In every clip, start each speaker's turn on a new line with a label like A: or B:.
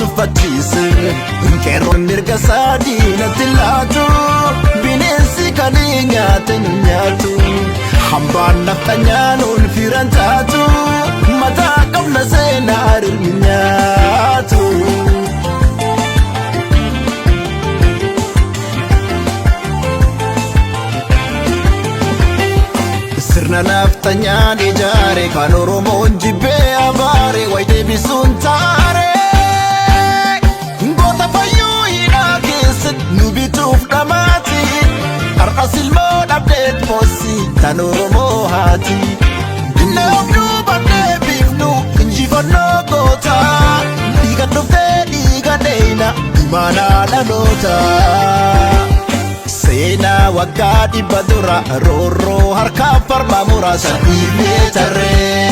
A: tuffachiise. Qeerroon mirga isaa diinatti laatu, bineensi kan nyaate nu nyaatu. Hambaan nafxanyaa nuun firan taatu, mataa qabna seenaa rirmi nyaatu. Sirna nafxanyaan ijaare kan Oromoon jibbee abaare way deebisuun taare. Goota fayyuu hidhaa keessatti nu bituuf dhamaati. Har'as ilmoo dhabdeet moossi tan Oromoo haati. Dinna of duuba deebifnu injifannoo goota. Dhiiga dhuftee dhiiga dheeyna imaanaa dhaloota. Seenaa waggaa 100 dura roorroo harkaa farma muraasa dhiibnee tarree.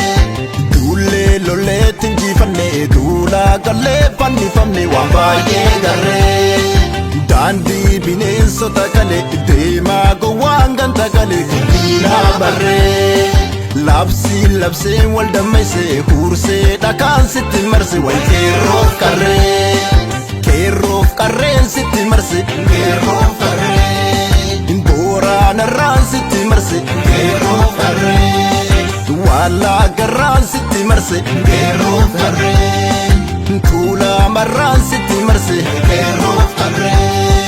A: Duullee lolleetti injifannee duula gallee fannifamne waan baay'ee garree. Daandii bineensota kale deemaa gowwaan ganta gale diinaa barree. Labsii labsee wal dammaysee huursee dhakaan sitti marse wal qeerroof qarree. Qeerroof qarreen sitti marse qeerroof qarree. Booraanarraan sitti marse qeerroof qarree. Wallaggarraan sitti marse qeerroof qarree. Tuulaamarraan sitti marse qeerroof qarree.